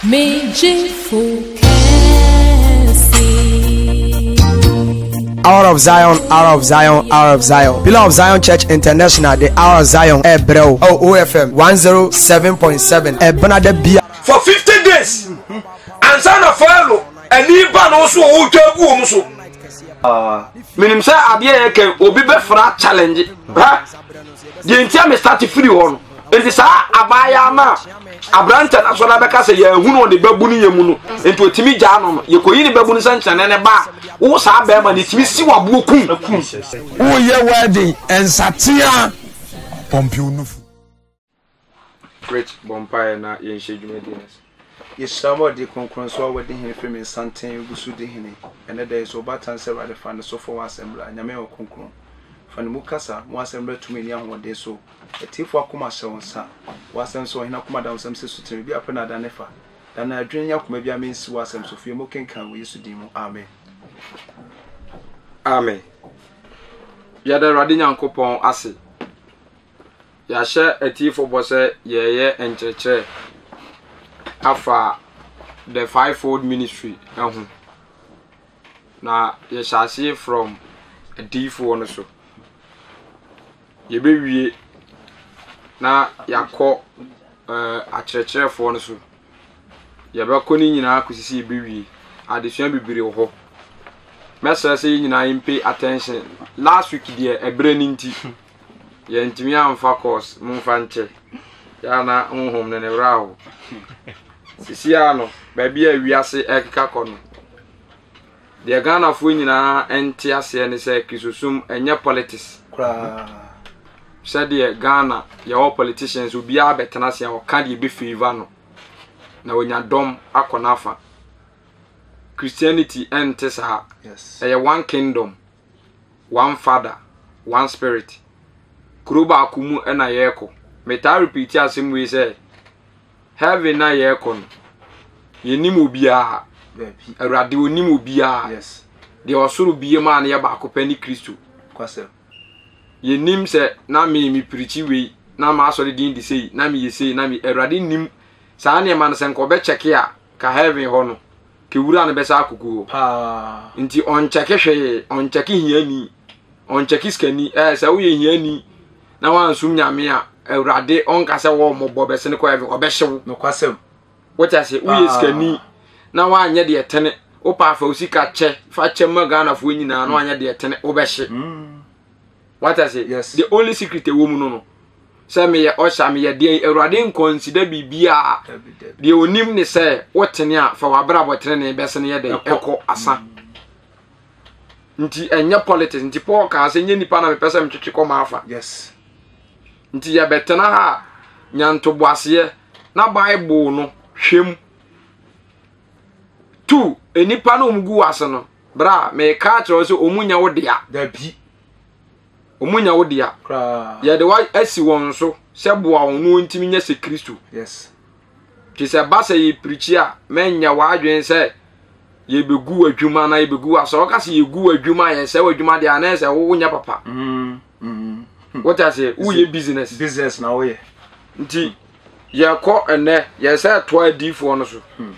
Me gyefo kɛse. Hour of Zion, Hour of Zion, Hour of Zion. Pillar of Zion Church International, the Hour of Zion, Ebreo, OFM 107.7, Ebena de Bia. For 50 days, ansa na Farao ani ba no so ɔretwa agu wɔn so. Menim sɛ adeɛ yɛ kɛ obi bɛfra challenge ha deɛ nti a me start firi hɔ no nti saa abaayaa no a aberantɛ no asɔre abɛka sɛ yɛahunu ɔde babu no yɛ mu no nti ɔtumi gyaa no no yɛkɔyi ne babu no sɛ nkyɛnɛ ne ba a wo saa bɛrima no ɛtumi si waboɔ kum. Woyɛ wedding nsatea pɔmpew nufu. Rich bɔ mpaeɛ na yɛnhyɛ dwumadie no ase. Yɛhyira wo ɔde kronkron so a wadi hene firi me nsanten gu so di hene ɛnɛ da yi so ɔbaatan sɛ Awurade fa ne so fa w'asɛm bra Nyame wɔ kronkron fa ne mu kasa mo asɛm bra tumi ne ahoɔden so Atiefo akoma hyɛ wo nsa W'asɛm sɛ ɔhene akoma da wo nsam sɛ sutene Obi apɛ no ada ne fa Dane adwene ne akoma biara mensi w'asɛm so Fie mu kenkan wɔ Yesu din mu Amen. Amen. Yɛda Awurade Nyankopɔn ase. Yɛahyɛ atiefo bɔ sɛ yɛreyɛ nkyerɛkyerɛ afa the fivefold ministry ho. Na yɛhyɛ aseɛ from adiyifoɔ no so. Yɛbɛwie na yɛakɔ ɛɛ akyerɛkyerɛfoɔ no so. Yɛbɛkɔ ne nyinaa kɔsi sɛ yɛbɛwie. Adesua bebree wɔ hɔ. Mɛsrɛ sɛ yɛn nyinaa yɛn pay attention. Last week deɛ ɛberɛ no nti yɛntumi amfa course momfa nkyɛ. Yɛ a na honhom no ne werɛ aho. Sisi ara no baabi a wiase ɛrekeka kɔ no Deɛ Ghanafoɔ nyinaa nte aseɛ ne sɛ Kristosom ɛnyɛ politics. Koraa. Sɛdeɛ Ghana yɛwɔ politicians obiara bɛtena ase a ɔka deɛ ɛbɛ favour no na wanya dɔm akɔ n'afa. Christianity ɛnte saa. Yes. Ɛyɛ one kingdom, one father, one spirit. Kuro baako mu ɛna yɛrekɔ. Metaa repeat asɛm wei sɛ Heaven na yɛrekɔ no, yɛnnim obiara. Awurade onim obiara. Deɛ ɔsoro bie maa no yɛ baako pɛ ne Kristo. Yɛnnim sɛ na me mepirikyi wei, na m'asɔre din de sei, na meyɛ sei, na me Awurade nim saa nneɛma no sɛ nka ɔbɛkyɛke a ka heaven hɔ no kewura no bɛsa akɔgu hɔ. Nti ɔnkyɛke hwee, ɔnkyɛke hiani, ɔnkyɛke sikani. Ɛɛ sɛ woyɛ hiani na wansom nyame a awurade ɔnka sɛ wɔ mmɔbɔ bɛsene kɔ heaven ɔbɛhye wo nokwasɛm wote ase woyɛ sikani na wanyɛ deɛ tene wopɛ afa wo sika kyɛ fa kyɛ ma ghanafoɔ nyinaa na wanyɛ deɛ tene wobɛhye mm. wate ase yes. the only secret ɛwɔ mu no no sɛ meyɛ ɔhyɛ meyɛ deɛ awurade nkɔnsida biribiaa deɛ onim ne sɛ wotene a fa w'abrabɔ tenene bɛsene yɛ dɛn ɛkɔ asa mm. Nti ɛnyɛ politics. Nti Paul kaa sɛ nyɛ nipa na mepɛ sɛ metwetwe kɔ m'afa. Yes. Nti yɛbɛtena ha a nya ntoboaseɛ na Bible no hwɛ mu. Tu nnipa no wɔn gu w'ase no bra meka akyerɛ wo sɛ wɔn nya wo dea. Dabi. Wɔn nya wo dea. Koraa. Yɛde wa asi wɔn so sɛ boa wɔn na wɔntumi nyɛ sɛ Kristo. Yes. Nti sɛ ɛba sɛ yɛpirikyi a, mɛnyɛ w'adwene sɛ yɛbɛgu w'adwuma anaa yɛbɛgu w'asɔre. Wɔka sɛ yɛgu w'adwuma a, yɛsɛe w'adwuma deɛ anaa sɛ wonyɛ papa. Mm, mm. Wote aseɛ? Woyɛ business. Business na woyɛ. Nti yɛkɔ ɛnɛ yɛsɛ ɛtoa adiifoɔ no so. Hmm.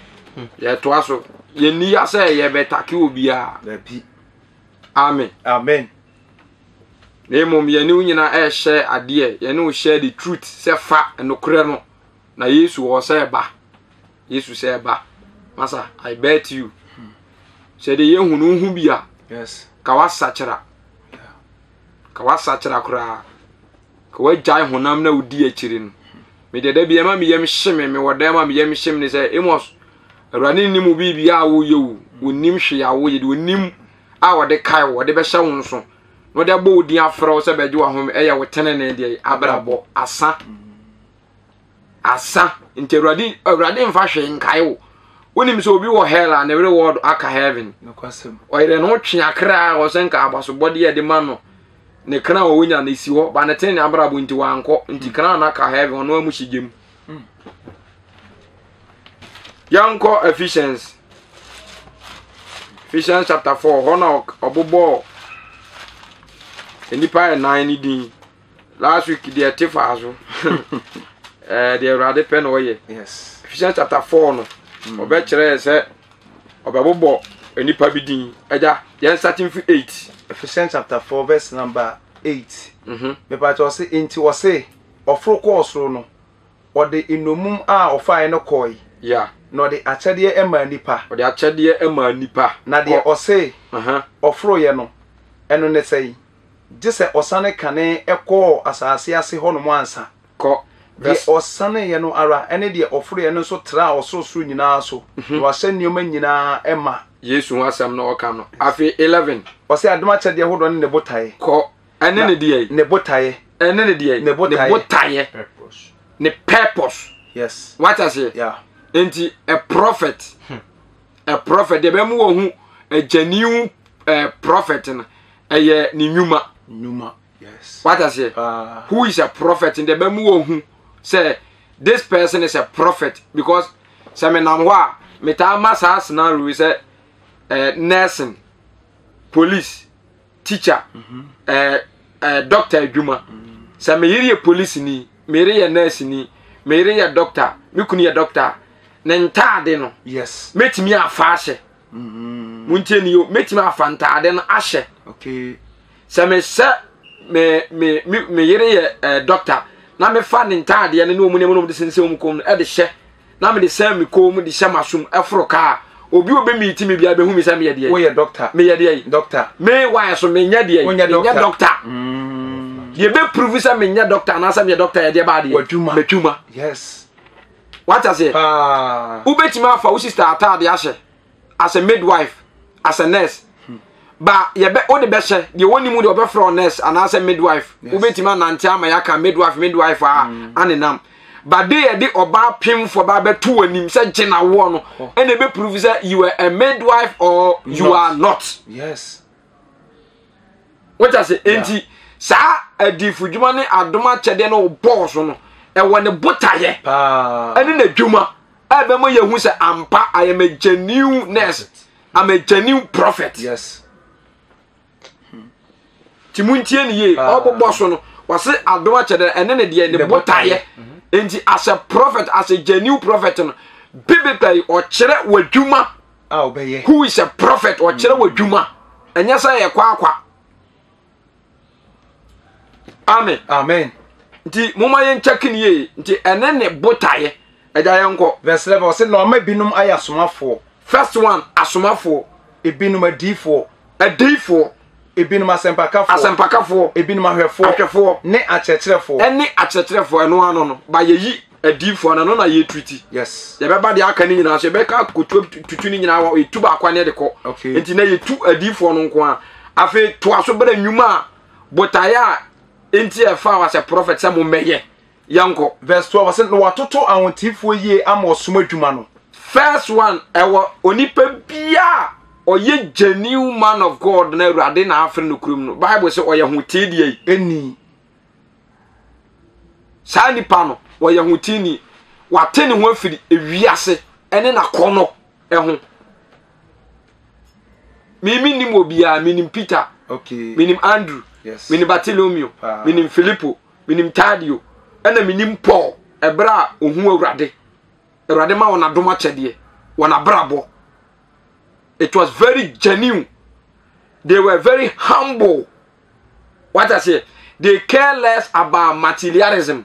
Yɛtoa so. Yɛnni ya sɛ yɛbɛtake obiara. Dabi. Amen. Amen. Na mmom yɛne wo nyinaa ɛrehyɛ adeɛ, yɛne wo share the truth sɛ fa nokorɛ no. Na Yesu wɔ sɛ ɛba. Yesu sɛ ɛba. Masa, I bet you. Sɛ de yɛhu no wohu bi a, yes. ka wasakyera. Ka wasakyera koraa. Ka wagyae honam na wodi akyiri no. Me deɛ da bi ɛma me yam hye me, mewɔ dan ma me yam hye me ne sɛ Amos, Awurade nnim wo biribi a woyɛ wo, onim hwee a woyɛ de onim a wɔde kae wo, wɔde bɛhyɛ wo nso. Na wɔde abɔ wo din afrɛ wo sɛ bɛgye w'ahome ɛyɛ wo tenene deɛ abrabɔ asa. Asa nti awurade awurade nfa hwee nkae wo wonim sɛ obi wɔ hell a ne reward aka heaven ɔyerɛ ne ho twe akra a ɔsɛ nka abasobɔdeɛ ɛde ma no ne kra a ɔnya no si hɔ ba ne tene ne abrabɔ nti wankɔ nti kra no aka heaven ɔno amu hyɛ gyam yɛnkɔ Ephesians Ephesians chapter 4 hɔ na ɔbobɔɔ nnipa ɛnan ne din Last week deɛ ɛte faa so. Ɛɛ deɛ Awurade pɛ na ɔyɛ. Yes. Ephesians chapter 4 no. Ɔbɛkyerɛ yɛ sɛ ɔbɛbobɔ nnipa bi din. Agya, yɛn starting fi 8. Ephesians chapter 4 verse number 8. Mepakyɛ ɔse, enti ɔse, ɔforo kɔɔ soro no, ɔde nnommum a ɔfaeɛ no kɔe. Yeah. Na ɔde akyɛdeɛ maa nnipa. Ɔde akyɛdeɛ maa nnipa. Na deɛ ɔse, ɔforoeɛ no, ɛno ne sɛn? Gye sɛ ɔsane kane kɔɔ asase ase hɔnom ansa. Kɔ. Deɛ ɔsaneeɛ no ara ne deɛ ɔforoeɛ no nso traa ɔsorosoro nyinaa so, na wahyɛ nneɛma nyinaa ma. Yesu ho asɛm na ɔka no. Afei 11. Ɔse adom akyɛdeɛ hodoɔ ne ne botaeɛ. Kɔ. Ɛne ne deɛ. Ne botaeɛ. Ɛne ne deɛ. Ne botaeɛ. Ne botaeɛ. Purpose. Ne purpose. Yes. Wate aseɛ? Yeah. Enti a prophet. A prophet deɛ bɛmu wɔ ho a genuine uh, prophet no ɛyɛ ne nnwuma. Nnwuma. Yes. Wate aseɛ? Who is a prophet deɛ bɛmu wɔ ho sɛ this person is a prophet because sɛ menam hɔ a metaa ma saa scenario sɛ uh, nursing police teacher ɛɛ ɛɛ doctor adwuma sɛ me yere yɛ polisi ni me yere yɛ nurse ni me yere yɛ doctor me kunu yɛ doctor ne ntaade no yes mɛtumi afa ahyɛ mm-hmm. montie ni o mɛtumi afa ntaade no ahyɛ okay sɛ mehyɛ me me me me yere yɛ ɛɛ doctor na mefa ne ntaadeɛ no ne wɔn nneɛma no wɔn de sensɛn wɔn kɔn mu no ɛde hyɛ na mede sɛn me kɔn mu de hyɛ m'asom ɛforo kaa obi obi mi ti mi bia bɛhu mi sɛ meyɛ deɛ woyɛ dɔkta meyɛ deɛ yi dɔkta me wayɛ so menyɛ deɛ wonyɛ menyɛ dɔkta mm. deɛ bɛ prove sɛ menyɛ dɔkta anaasɛ meyɛ dɔkta yɛ deɛ baa deɛ wadwuma matwuma yes wata seɛ paa wobɛtumi afa wo sister ataade ahyɛ as a midwife as a nurse ba yɛbɛ wode bɛhyɛ deɛ wɔnim deɛ ɔbɛfrɛ wo nurse anaasɛ midwife wobɛtumi anante ama yɛaka midwife midwife a mm. anenam ba de yɛde ɔbaa pemfoɔ ba bɛto w'anim sɛ gye na woɔ no oh. ɛna ɛbɛprove sɛ you are a midwife or you not. are not yes wota sɛ enti saa adifodwuma ne adom akyɛdeɛ no bɔɔ so no ɛwɔ ne botaeɛ ɛne n'adwuma ɛbɛma yɛhu sɛ ampa I am a genuine nurse I'm a genuine prophet. Yes. Ti mu ntie ne yie ɔbobɔ so no wɔse adom akyɛdeɛ ɛne ne deɛ ne botaeɛ nti as a prophet as a genuine prophet no biblically ɔkyerɛ w'adwuma who is a prophet ɔkyerɛ w'adwuma ɛnyɛ sɛ yɛ kwaakwa amen amen nti moma yɛn kyɛke ne yie nti ɛne ne botaeɛ ɛgya yɛn kɔ verse 11 ɔsɛ na ɔma binom ayɛ asomafoɔ first one asomafoɔ ebinom adiyifoɔ adiyifoɔ ebinom asɛmpakafoɔ asɛmpakafoɔ ebinom ahwɛfoɔ ahwɛfoɔ ne akyerɛkyerɛfoɔ ɛne akyerɛkyerɛfoɔ ɛno ano no ba yɛyi adiyifoɔ no ɛno na yɛtriti yes yɛbɛba deɛ aka no nyinaa so yɛbɛka kotuo tutu no nyinaa wɔ yɛtu baako ne de kɔ okay. nti na yɛtu adiyifoɔ no nko a afei toa so berɛ nnwuma a botaeɛ a nti ɛfa wa sɛ prɔfɛt sɛ mommɛyɛ yɛnkɔ verse 12 ɔsɛ na watoto ahotefoɔ yie ama ɔsom adwuma no first one ɛwɔ onipa biaa ɔyɛ genuine man of God na awurade na afrɛ no kurom no bible sɛ ɔyɛ hotee deɛ yi ɛni saa nipa no ɔyɛ hoteeni wate ne ho afiri ewiase ɛne n'akɔnɔ ɛho mimi nim obiara menim Peter okay. menim Andrew yes. menim Bartolomeo ah. menim Filippo menim Tadio ɛna menim Paul ɛberɛ a ohun awurade awurade ma wɔn adom akyɛdeɛ wɔn abrabɔ it was very genuine they were very humble What I say? They care less about materialism.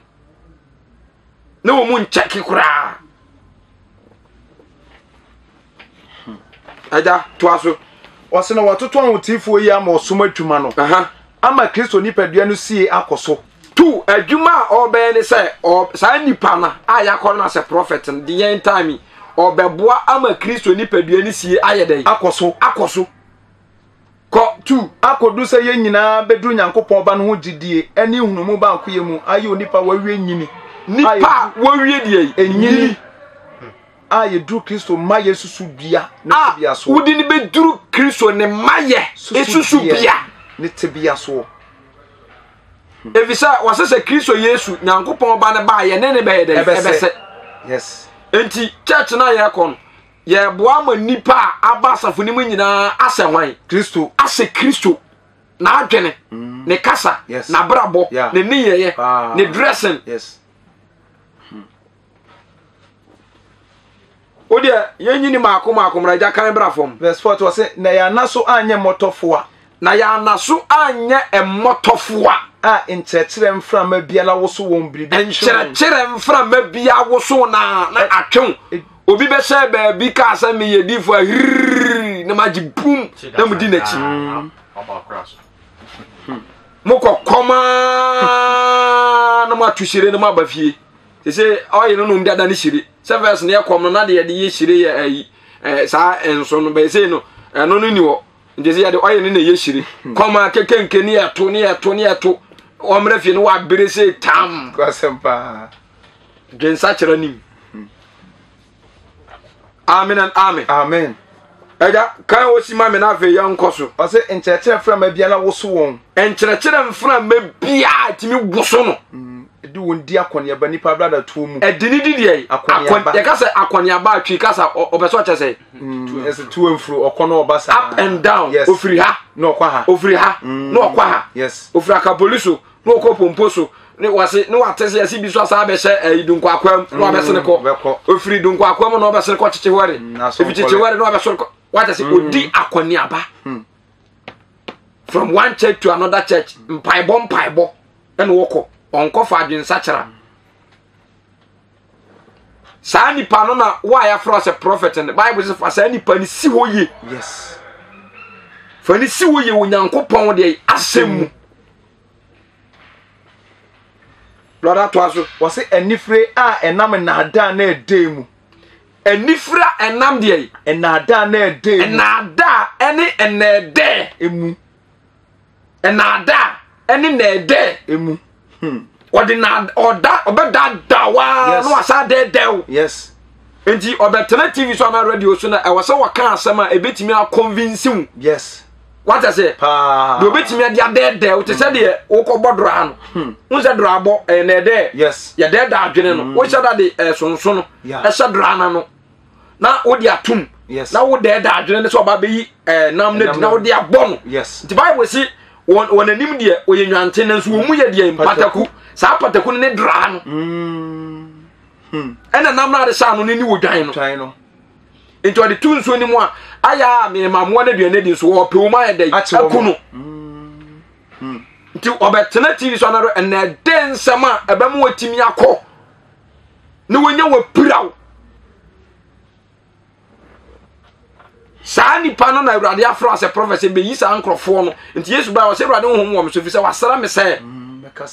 Na wɔn mu nkyɛke koraa. Ɛda toa so. Ɔsɛ na wɔatoto ahotefoɔ yi ama ɔsom adwuma no. Ama Kristo nipadua no sie akɔ so. Tu adwuma a ɔbɛyɛ ne sɛ saa nipa no a yɛakɔ no asɛ prophet no de yɛn time yi ɔbɛboa ama Kristo nipadua no sie ayɛ dɛn? Akɔ so. Akɔ so. Kɔ, tu. Akodu sɛ yɛn nyinaa bɛduru Nyankopɔn Ba no ho gyidie ne nhunumu baakoyɛ mu ayɛ onipa a wawie nyini. Nipa a wawie deɛ yi? Nyini. A yɛduru Kristo mmayɛ susudua ne tebea soɔ. A wode no bɛduru Kristo ne mmayɛ susudua ne tebea soɔ. Efisɛ wɔsɛ sɛ Kristo Yesu, Nyankopɔn Ba no ba a yɛne ne bɛyɛ dɛn? Ɛbɛsɛ. Yes. Enti church no a yɛkɔ no, Yɛreboa ama nnipa a aba asafo no mu nyinaa asɛ hwan? Kristo. Asɛ Kristo. N'adwene, mm. ne kasa, yes. n'abrabɔ, yeah. ne nneyɛeɛ, ah. ne dressing. Yes. Hmm. Wo deɛ yɛnyini maako maako mmra agya kan bra fam. Verse 40 ɔse na yɛanna so anyɛ mmɔtɔfoa. Na yɛanna so anyɛ mmɔtɔfoa. A nkyerɛkyerɛ mframa biara woso wɔn biribi twe wɔn. Nkyerɛkyerɛ mframa biara woso na na atwe wo. Obi bɛhyɛ baabi kaa sɛ meyɛ diifo a hiriri na magye bum na mudi n'akyi. Mokɔ kɔmaa na moato hyire na moaba fie. Te sɛ ɔyɛ no nom dada ne hyire. Sɛ fɛs no yɛ kɔm no na deɛ yɛde yɛ hyire yɛ ayi ɛɛ saa nso no bɛyɛ sei no ɛno no ni hɔ. Nti sɛ yɛde ɔyɛ no na ɛyɛ hyire. Kɔm a kekenke ne yɛto ne yɛto ne yɛto wɔmmerɛ fie no wabere sɛ tam. Kwasɛm paa. Dwensakyera nim. Amen and amen. Amen. Ɛgya kan osi ma me na afei yɛn nkɔ so. Ɔsɛ nkyerɛkyerɛ mframa biara woso wɔn. Nkyerɛkyerɛ mframa biara tumi woso no. Ɛde wɔn di akɔneaba nipa abradatoɔ mu. Ɛde ne di deɛ. Akɔneaba. Yɛka sɛ akɔneaba atwi kasa ɔpɛ sɛ ɔkyɛ sɛ. Ɛsɛ tu mfuro ɔkɔ na ɔba saa. Up and down. Yes. Ofiri ha. Na ɔkɔ ha. Ofiri ha. Na ɔkɔ ha. Yes. Ofiri akapoli so. na ɔkɔ pompo so ne wase ne wate sɛ yɛse bi so asa abɛhyɛ ɛyi dunko akwam na wabɛsene kɔ ofiri dunko akwam na wabɛsene kɔ kyekye hɔre efi kyekye hɔre na wabɛsene kɔ wate sɛ odi akɔneaba from one church to another church mpaebɔ mpaebɔ ɛna wɔkɔ ɔnkɔ fa adwensakyera saa nipa no na wo a yɛafrɛ sɛ prophet no bible sɛ fa saa nipa no si hɔ yie yes fa no si hɔ yie wɔ nyankopɔn deɛ asɛm mu brother toa so wɔse anifire a ɛnam nnaadaa na ɛdɛɛ mu anifire a ɛnam deɛ nnaadaa na ɛdɛɛ mu nnaadaa ɛne nnɛɛdɛɛ emu nnaadaa ɛne nnɛɛdɛɛ emu hmm. ɔde na ɔda ɔbɛdaadaa waa na wasa dɛɛdɛɛ o yes nti ɔbɛtena tv so anaa radio so na ɛwɔ sɛ wɔka asɛm a ebetumi akɔnvinsi wo yes wata sɛ paa deɛ obetumi ade adɛɛdɛɛ wo te sɛ deɛ wokɔbɔ dora no hmm. n sɛ dora bɔ ɛyɛ nɛɛdɛɛ yes yɛdɛɛdɛɛ adwene no hmm. wohyɛ da de ɛsonso no ɛhyɛ dora no ano na wode atom yes na wodɛɛdɛɛ adwene no sɛ ɔba bɛyi ɛɛ nam no adi na wode abɔ no yes nti bible si wɔn wɔn anim deɛ ɔyɛ nwanten nanso wɔn mu yɛ deɛ mpataku saa pataku no ne dora no hmm. ɛna nam no ade hyɛ ano no ne wɔ dwan no nti ɔde to nsuo no mu a ayɛ a mema mmoa no aduane adi nso wɔpɛ wɔn ayɛ dɛ aku no mm. hmm. nti ɔbɛtena tv so anadwo ɛna ɛdɛ nsɛm a ɛbɛma watumi akɔ na wanya wapira wo saa nipa no na awurade afrɛ asɛ prɔfɛt sɛ bɛyi saa nkurɔfoɔ no nti yesu baa ɔsɛ awurade honhom wɔ me so ɛfiri sɛ wasra me sɛ mm, memmɛka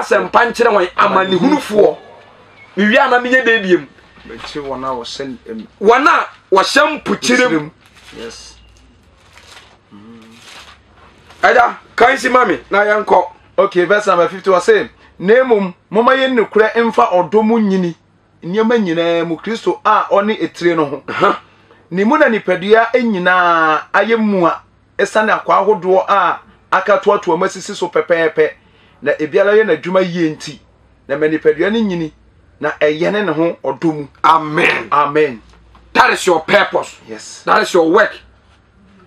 asɛmpa nkyerɛ wɔn amanehunufoɔ mewie a na menyɛ dɛ biam wɔn a wɔn a wɔhyɛ mpokyerɛ mu ɛda kan si ma me na yɛnkɔ okay verse number 50 ɔse na mmom momma yɛn nokorɛ mfa ɔdɔ mu nyini nneɛma nyinaa mu kristo a ɔne etire no ho ne mu na nipadua nyinaa ayɛ mua esiane akwaa ahodoɔ a aka toatoa mu asisi so pɛpɛɛpɛ na ebiara yɛ n'adwuma yie nti na ma nipadua no nyini na ɛyɛne ne ho ɔdɔ mu. Amen. Amen. That is your purpose. Yes. That is your work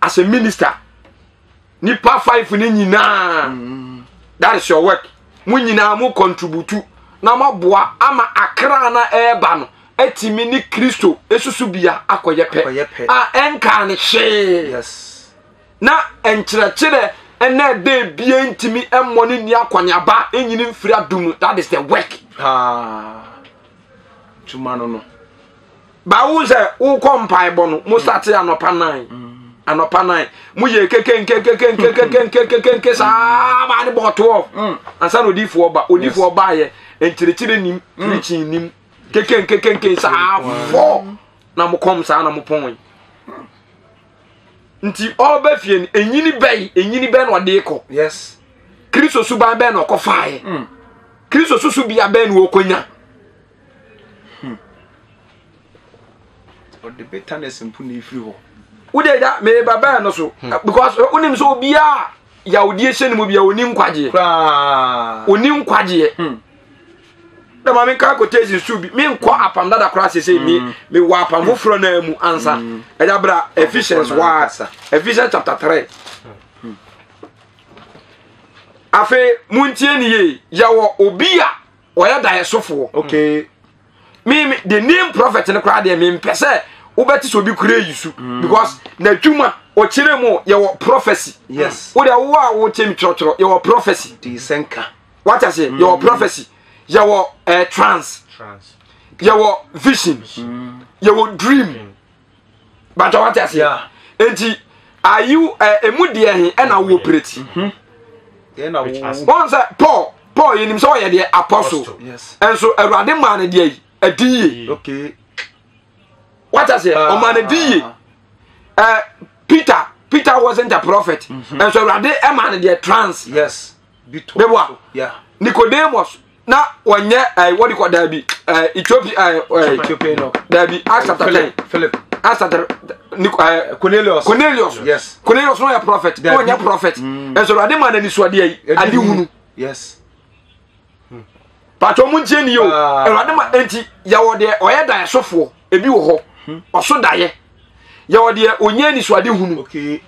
as a minister. Nipa five ni nyinaa. Mm. That is your work. Mo nyinaa mo contribute na mo aboa ama akra na ɛreba no atumi ne Kristo esusu bia akɔyɛ pɛ a ɛnkaa ne hwee. Yes. Na nkyerɛkyerɛ ɛna ɛda ebie ntumi mmɔ ne nni akɔneaba nyini mfiri adum that is the work. Paa tuma no no. Baawo sɛ wokɔ mpaebɔ no mo sate anɔpa nan mm. anɔpa nan mo yɛ kekenke kekenke kekenke kekenke saa maa ne bɔ 12 mm. ansa na odiifoɔ ba odiifoɔ ba yɛ nkyerɛkyerɛ nim mm. preaching nim kekenke kekenke saa fɔ na mo kɔm saa na mo pɔn yi. nti ɔreba fie no enyini bɛyi enyini bɛn na ɔde kɔ yes kristo suban bɛn na ɔkɔ faeɛ mm. kristo susu bia bɛn na ɔkɔnya hmm. ɔde bitterness mpo na efiri hɔ wode da meba bɛn no so hmm. because wonim sɛ obiaa yawdeɛ hyɛ ne mu bia ɔni nkwagyeɛ ɔni nkwagyeɛ hmm. na ma menka quotation so bi menkɔ apam dada koraa sese me mm. mewɔ apam foforɔ naa mu ansa mm. ɛda bra Ephesians wa Ephesians chapter 3 mm. afei montie ne yie yɛwɔ obi a ɔyɛ daeɛsofoɔ okay. Me me the name prophet no koraa deɛ mempɛ sɛ wobɛte sɛ obi kura yi su mm. because n'adwuma ɔkyerɛ mu yɛwɔ prophecy. Yes. Wo deɛ wo a wotie mi twerɛtwerɛ yɛwɔ prophecy. Diisɛnka. Wate ase mm. yɛwɔ prophecy yɛwɔ eh, trance yɛwɔ vision mm. yɛwɔ dream. Bàtà wate ase. Enti are you eh, emu deɛ he ɛna wo operate. Mm-hmm. Wɔn sɛ Paul Paul yɛnim sɛ ɔyɛ deɛ apostle. Nso Awurade maa no deɛ yi adi yie. Wate ase ɔmaa no adi yie. Eh, Peter Peter wasn't a prophet. Mm-hmm. Nso Awurade ɛmaa no deɛ trance. Yes. Beboa. Nicodemus na wɔnyɛ ɛɛ wɔde kɔ daabi ɛɛ Ethiopia ɛɛ ɛɛ Ethiopia no daabi Acts chapter 10 Philip Acts chapter Nico ɛɛ Cornelius Cornelius yes Cornelius no yɛ prophet na wɔnyɛ prophet mm. nso Awurade maa n'ani so adeɛ yi ade hunu yes pàtó mu nkyɛn ni o ah. Awurade ma enti yɛwɔ deɛ ɔyɛ daeɛsofoɔ ebi wɔ hɔ hmm. ɔso daeɛ yɛwɔ deɛ onye anisoade hunu. Okay.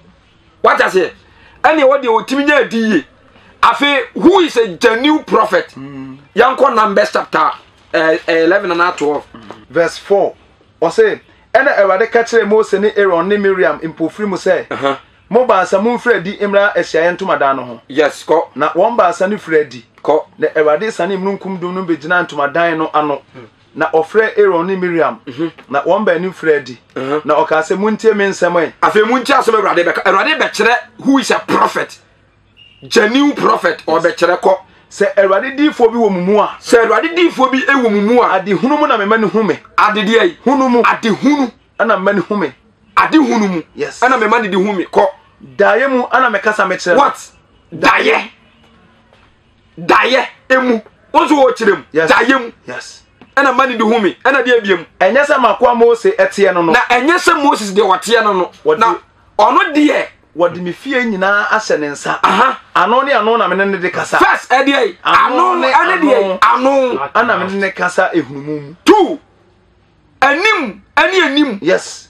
Wate aseɛ? Ɛne ɛwɔ deɛ ɔtumi nya adi yie. Afei, who is a genuine prophet? Mm. Yɛnkɔ Numbers chapter eh, 11 and 12. Verse 4, ɔse, Ɛna Awurade ka kyerɛɛ Mose ne Aaron ne Miriam mpofiri mu sɛ, uh -huh. Mo baasa momfiri adi mmra ahyiaeɛ ntomadan no ho. Yes, kɔ. Na wɔn baasa no firii adi. Kɔ. Na Awurade sianee mununkum dum no bɛgyinaa ntomadan no ano. Hmm. Na ɔfrɛɛ Aaron ne Miriam, mhm. na wɔn baanu firii adi. Mhm. Na ɔkaa sɛ, Montie me nsɛm ɛ. Afei montie asɛm Awurade bɛka. Awurade bɛkyerɛ who is a prophet. Genuine prophet ɔbɛkyerɛ kɔ. Sɛ Awurade diifoɔ bi wɔ mo mu a. Sɛ Awurade diifoɔ bi wɔ mo mu a. Adehunu mu na mema no hu me. Adedeɛ yi. Hunu mu. Adehunu. Ɛna mema no hu me. Adehunu mu. Yes. Ɛna mema no de hu me kɔ. Daeɛ mu ɛna mekasa mekyerɛ no. What? Daeɛ. Daeɛ emu. Wɔn nso wɔkyerɛ mu. Yes. Daeɛ mu. Yes. Ɛna mma no de hu me. Ɛna deɛ ebiem. Ɛnyɛ sɛ m'akoa Mose ɛteɛ no no. Na ɛnyɛ sɛ Moses deɛ ɔteɛ no no. Na ɔno deɛ. Wɔde me fie nyinaa ahyɛ ne nsa. Aha. Ano ne ano na me ne no de kasa. First ɛdeɛ yi. Ano ne deɛ yi. Ano. Ɛna me ne no kasa ehunumu mu. Two. Anim ɛne anim. Yes.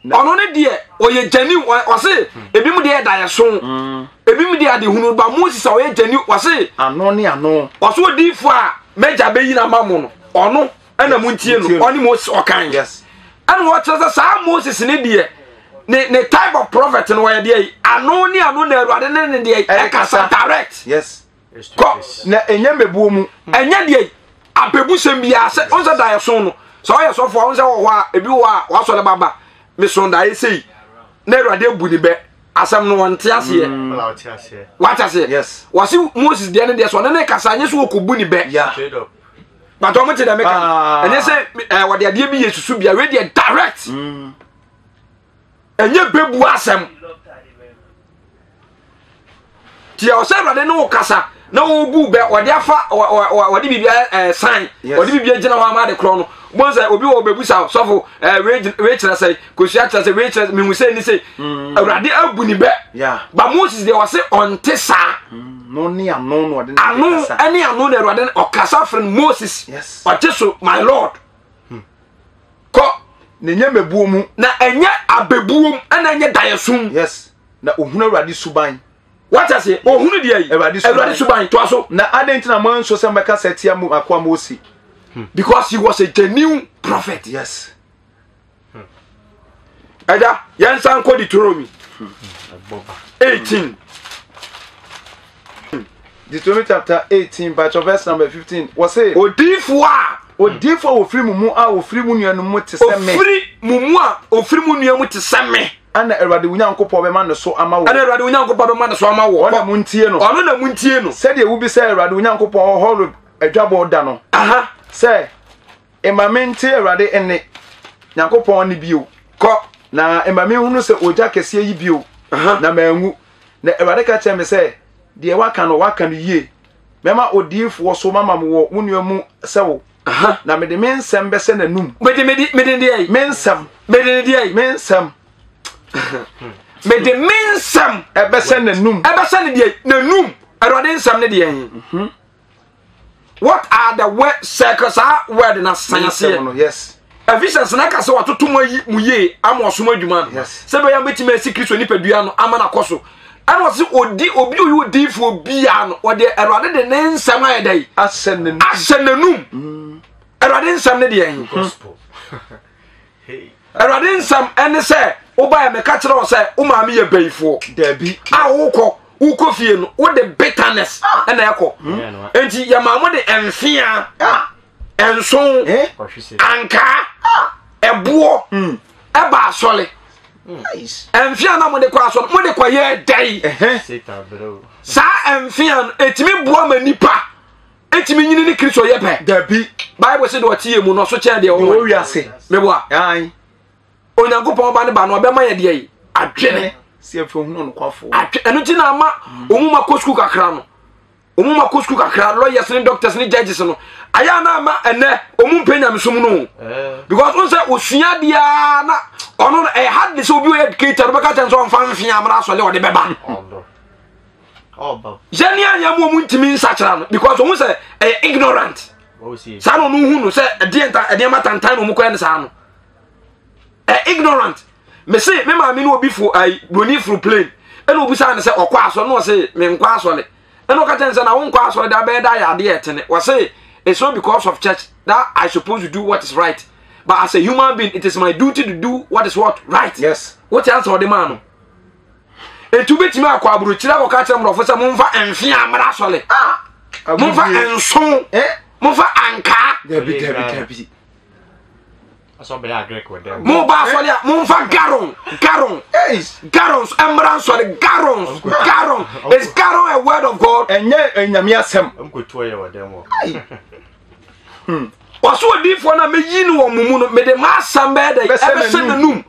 Ɔno ne deɛ ɔyɛ gyani ɔse ebi mu deɛ daeɛso mm. ebi mu deɛ adehunu ba Moses a ɔyɛ gyani ɔse. Ano ne ano. Ɔso odiifo a mɛgya bɛyi na ama mo no ɔno ɛna mo ntie no ɔne Moses ɔkan. Yes. Ɛna ɔkyerɛ sɛ saa Moses ne deɛ ne ne type of prophet no ɔyɛ deɛ yi ano ne ano na awurade ne ne deɛ ɛkasa direct. Yes. Kɔ. Na ɛnyɛ mmebuo mu. Ɛnyɛ deɛ abɛbusɛm biara sɛ ɔn sɛ daeɛso no sɛ ɔyɛ sɔfo a ɔn sɛ wɔ hɔ a ebi wɔ hɔ a wasɔre baba meso daeɛ sei na awurade abu ne bɛ asɛm no wɔnte aseɛ mm. wate aseɛ yes. wɔse Moses deɛ no deɛ sɛ ɔne ne kasa nyɛ sɛ wɔkɔbu ne bɛ but ɔmo te dɛ meka ah. ɛnyɛ sɛ eh, wɔde adeɛ bi yɛ susu bia wei deɛ direct mm. ɛnyɛ bɛbu asɛm nti ɛwɔ sɛ awurade ne wo kasa na wobu bɛ ɔde afa ɔde biribi ɛɛ san ɔde biribi agyina hɔ ama ade korɔ no bon sɛ obi wɔ bɛbu sa sɔfo ɛɛ wei kyerɛ sɛ kosua kyerɛ sɛ wei kyerɛ sɛ mehu sɛ ni sɛ mm. awurade abu ne bɛ ba moses deɛ ɔse ɔnte saa mm, ano ne ano ɛne ano na awurade ɔkasa frɛ no moses ɔgye so my lord hmm. kɔ na ɛnyɛ mɛbuo mu na ɛnyɛ abɛbuo mu ɛna ɛnyɛ daeɛsom yes na ohunu awurade suban wate ase ohunu deɛ yi awurade suban awurade suban toa so na adɛn nti na moanso sɛ mobɛkasa atia mo akoa mose because he was a genuine prophet yes ɛda yɛn nsa nkɔ Deuteronomy 18 Deuteronomy chapter 18 but verse number 15 wɔse odiifoɔ a odiifoɔ a wɔfiri mo mu a wɔfiri mo nuanom mu te sɛ me ofiri mo mu a ofiri mo nua mu te sɛ me Ɛna Awurade wo Nyankopɔn bɛma ne so ama wo. Ɛna Awurade wo Nyankopɔn bɛma ne so ama wo. Ɔno na montie no. Ɔno na montie no. Sɛdeɛ wobisaa Awurade wo Nyankopɔn wɔ Horeb adwabɔ da no. Aha. Sɛ, Mma mente Awurade nne, Nyankopɔn nne bio. Kɔ. Na mma menhunu sɛ ogya kɛseɛ yi bio, Aha. na manwu. Na Awurade ka kyerɛɛ me sɛ, Deɛ woaka no, woaka no yie. Mɛma odiyifoɔ so mama mo wɔ wo nua mu sɛ wo. Aha. Na mede me nsɛm bɛhyɛ n'anum. Mede mede mede deɛ yi. Me nsɛm. Mede ne deɛ yi. Me nsɛm. Mede me nsɛm. Ɛbɛhyɛ n'anum. Ɛbɛhyɛ ne deɛ n'anum. Awurade nsɛm ne deɛ yi. Mhm. What are the word circle saa word na san aseɛ. No, yes. Ephesians na ka sɛ watoto mu ayi mu yie ama ɔsom adwuma no. Yes. Sɛ bɛyɛ bɛtumi asi Kristo nipadua no ama no akɔ so. Ɛna ɔse odi obi oyi odiifoɔ biara no ɔde Awurade de ne nsɛm ayɛ dɛ ahyɛ n'anum. Ahyɛ n'anum. Mm. Awurade nsɛm ne deɛ he? Awurade nsɛm ɛne sɛ wobaeɛ meka kyerɛ wo sɛ wo maame yɛ bayifoɔ. Dabi. A wokɔ wokɔ fie no wode bitterness ah. ɛna ɛkɔ. Hmm. Enti yɛmaa mo de mfea ah. nson eh? ankaa ah. ɛboɔ hmm. ɛba asɔre. Mfea na mode kɔ asɔre mode kɔ yɛ dɛn? Saa mfea no ɛtumi boa ma nipa Etumi nyini ne Kristo yɛ pɛ. Dabi. Bible sɛ deɛ ɔte yɛ mu no ɔso kyɛn deɛ ɔwɔ wiase. Meboa. Onyankopɔn ba ne ba no ɔbɛma yɛ deɛ yi adwene. Sɛ efi ohun ɔnokwafo. Adwene ɛno ti na ama wɔn mu akɔ sukuu kakra no. Wɔn mu akɔ sukuu kakra lawyers ne doctors ne judges no. Ayɛ ana ama ɛnɛ wɔn mpɛ nyamesom no. Because wɔn sɛ osua deɛ na ɔno no ɛyɛ hard sɛ obi ɔyɛ educator no bɛka kyɛn sɛ ɔnfa mfea amena asɔle ɔde bɛba. Yɛne a yɛn mu ɔmu ntumi nsakyera no because ɔhu sɛ ɛyɛ ignorant saa na ɔno hu no sɛ ɛdeɛ nta ɛdeɛma tantan na ɔmu kɔɛ no saa no ɛ ignorant mese me maame ne obi fo ayi broni foro plane ɛna obi saa ne sɛ ɔkɔ asɔre na ɔse me nkɔ asɔre ɛna ɔka kyɛn sɛ na wo nkɔ asɔre da bɛyɛ da yɛ adeɛ ɛtene ɔse it's not because of church that I suppose to do what is right but as a human being it is my duty to do what is what right yes wote ansa ɔde maa no Enti wobɛtumi akɔ aburokyire akɔka kyerɛ mmorɔfo sɛ momfa mfe a mmra asɔre. Ah, momfa nso, eh? momfa ankaa. Dabi, dabi, dabi. Moba asɔre a momfa garon, garon, garons mmra nsɔre, garons, garon. Is garon a word of God? Ɛnyɛ ɛnyame asɛm. Hmm. Ɔso odiifoɔ no a mɛyi no wɔ mo mu no mede m'asɛm bɛyɛ dɛ ɛbɛhyɛ n'anum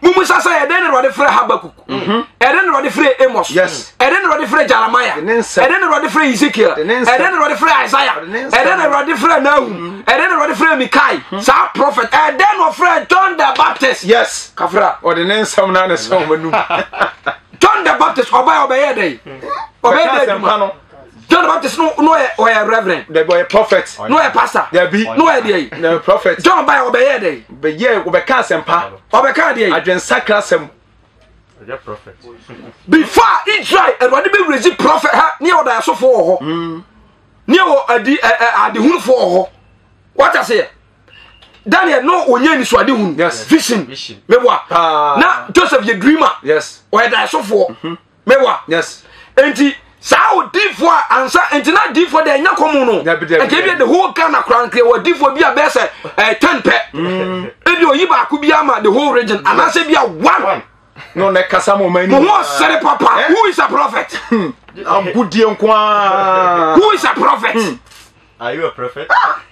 mumusa sɛ ɛdɛn na Awurade frɛ Habakuk mhm. ɛdɛn na Awurade frɛ Amos ɛdɛn na Awurade frɛ Jeremiah ɛdɛn na Awurade frɛ Ezekiel ɛdɛn na Awurade frɛ Isaiah ɛdɛn na Awurade frɛ Nahum mhm. ɛdɛn na Awurade frɛ Mikael mhm. saa prophet ɛdɛn na ɔfrɛ John the Baptist yes kafra ɔde ne nsɛm na ne sɛ wɔn anum John the Baptist ɔbaa ɔbɛyɛ dɛ ɔbɛyɛ dɛ adwuma John the Baptist no no ɔyɛ ɔyɛ reverend. Dabi ɔyɛ prophet. No ɔyɛ pastor. Dabi. No ɔyɛ deɛ yi. Na prophet. John ba yɛ ɔbɛyɛ dɛ. Bɛyɛ ɔbɛka asɛmpa. Ɔbɛka deɛ yi. Adwensakra asɛm. Ɔyɛ prophet. Before Israel Awurade bɛ raise prophet ha ne yɛ ɔda asɔfo wɔ hɔ. Mm. Ne yɛ wɔ adi ɛ ɛ adehunufo wɔ hɔ. Wata seɛ. Daniel no onye nisuadehunu. Yes. Vision. Meboa. Ah. Na Joseph yɛ dreamer. Yes. Ɔyɛ daeɛsofoɔ. Mm -hmm. Meboa. Yes. Enti saa odiifoɔ a ansa nti na adiifoɔ deɛ ɛnyɛ kɔm no. Nka ebi the whole Ghana koraa nka wɔ adiifoɔ bi a bɛyɛ sɛ ɛɛ ten pɛ. Mm. Ebi oyi baako bi ama the whole region anaasɛ bi a one. No na kasa mo mani. Mo ho ɔsere papa. Eh? Who is a prophet? Hmm. Agodie nko ara. Who is a prophet? Hmm. Are you a prophet? Ah!